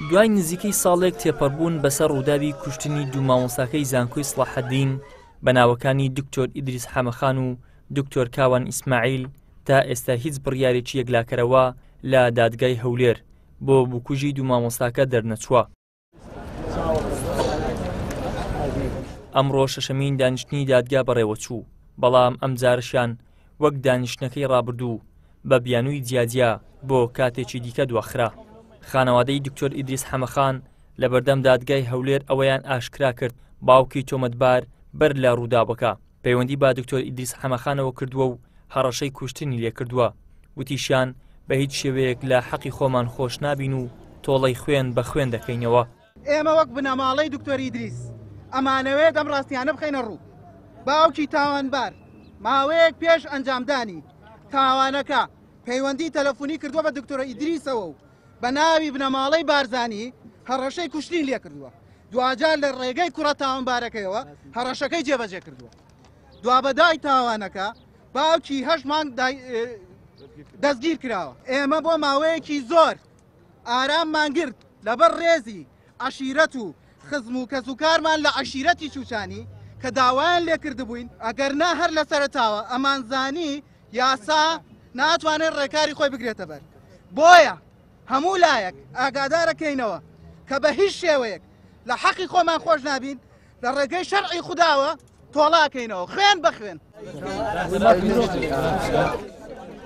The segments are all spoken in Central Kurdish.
دوای نزیکەی ساڵێک تێپەڕبوون بەسەر ڕووداوی کوشتنی دوو مامۆستاکەی زانکۆی سڵاحەدین بە ناوەکانی دکتۆر ئیدریس حەمەخان و دکتۆر کاوان ئیسماعیل تا ئێستا هیچ بڕیارێکی یەکلاکەرەوە لە دادگای هەولێر بۆ بکوژی دوو مامۆستاکە دەرنەچووە. ئەمڕۆ شەشەمین دانیشتنی دادگا بەڕێوەچوو، بەڵام ئەمجارەشیان وەک دانیشتنەکەی ڕابردوو بە بیانووی جیاجیا بۆ کاتێکی دیکە دواخرا. خانەوادەی دکتۆر ئیدریس حەمەخان لەبەردەم دادگای هەولێر ئەوەیان ئاشکرا کرد باوکی تۆمەتبار بەر لە ڕووداوەکە پەیوەندی بە دکتۆر ئیدریس حەمەخانەوە کردووە و هەڕەشەی کوشتنی لێکردووە، وتیشیان بە هیچ شێوەیەک لە حەقی خۆمان خۆش نابین و تۆڵەی خوێن بە خوێن دەکەینەوە. ئێمە وەک بنەماڵەی دکتۆر ئیدریس ئەمانەوێت ئەم ڕاستیانە بخەینە ڕوو، باوکی تاوانبار ماوەیەک پێش ئەنجامدانی تاوانەکە پەیوەندی تەلەفونی کردووە بە دکتۆر ئیدریسەوە و بە ناوی بنەماڵەی بارزانی هەڕەشەی کوشتنی لێکردووە، دواجار لە ڕێگەی کوڕە تاوانبارەکەیەوە هەڕەشەکەی جێبەجێ کردووە. دوابەدوای تاوانەکە باوکی هەشت مانگ دەستگیر کراوە. ئێمە بۆ ماوەیەکی زۆر ئاراممان گرت لەبەر ڕێزی عەشیرەت و خزم و کەسوکارمان لە عەشیرەتی چوچانی کە داوایان لێکردبووین، ئەگەر نا هەر لە سەرەتاوە ئەمانزانی یاسا ناتوانێت ڕێکاری خۆی بگرێتە بەر. بۆیە هەموو لایەک ئاگادارەکەینەوە کە بە هیچ شێوەیەک لە حەقی خۆمان خۆش نابین، لە ڕێگەی شەرعی خوداوە تۆڵاکەینەوە خوێن بە خوێن.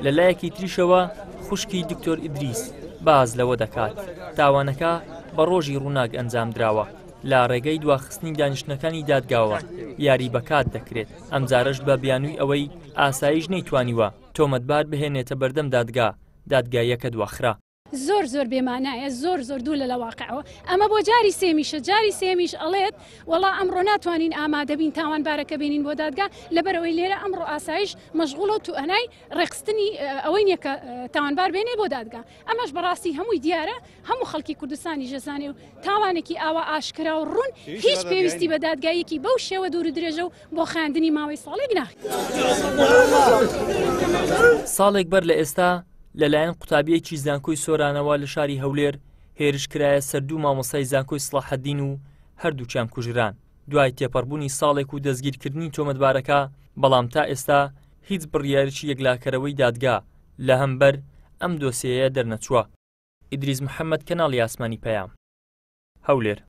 لە لایەکی تریشەوە خوشکی دکتۆر ئیدریس باس لەوە دەکات تاوانەکە بە ڕۆژی ڕووناک ئەنجام دراوە لە ڕێگەی دواخستنی دانیشتنەکانی دادگاوە یاری بەکات دەکرێت ئەمجارەش بە بیانووی ئەوەی ئاسایش نەیتوانیوە تۆمەتبار بهێنێتە بەردەم دادگا دادگاییەکە دواخرا. زۆر زۆر بێ مانایە زۆر زۆر دوور لە لە واقعەوە ئەمە بۆ جاری سێمیشە جاری سێمیش ئەڵێت وەڵا ئەمڕۆ ناتوانین ئامادەبین تاوانبارەکە بێنین بۆ دادگا لەبەرئەوەی لێرە ئەمڕۆ ئاسایش مەشغوڵە و توانای ڕێکخستنی ئەوەی نییە کە تاوانبار بێنێ بۆ دادگا ئەمەش بەڕاستی هەمووی دیارە هەموو خەڵکی کوردستانی ژەزانێ و تاوانێکی ئاوا ئاشکرا و ڕوون هیچ پێویستی بە دادگاییەکی بەو شێوە دوور و درێژە و بۆ خایاندنی ماوەی ساڵێک نا. ساڵێک بەر لە ئێستا لەلایەن قوتابییەکی زانکۆی سۆرانەوە لە شاری هەولێر هێرش کرایە سەر دوو مامۆستای زانکۆی سڵاحەدین و هەردووکیان کوژران دوای تێپەڕبوونی ساڵێک و دەستگیرکردنی تۆمەتبارەکە بەڵام تا ئێستا هیچ بڕیارێکی یەکلاکەرەوەی دادگا لە هەمبەر ئەم دۆسیەیە دەرنەچووە. ئیدریس محەمەد کەناڵی ئاسمانی پەیام. هەولێر.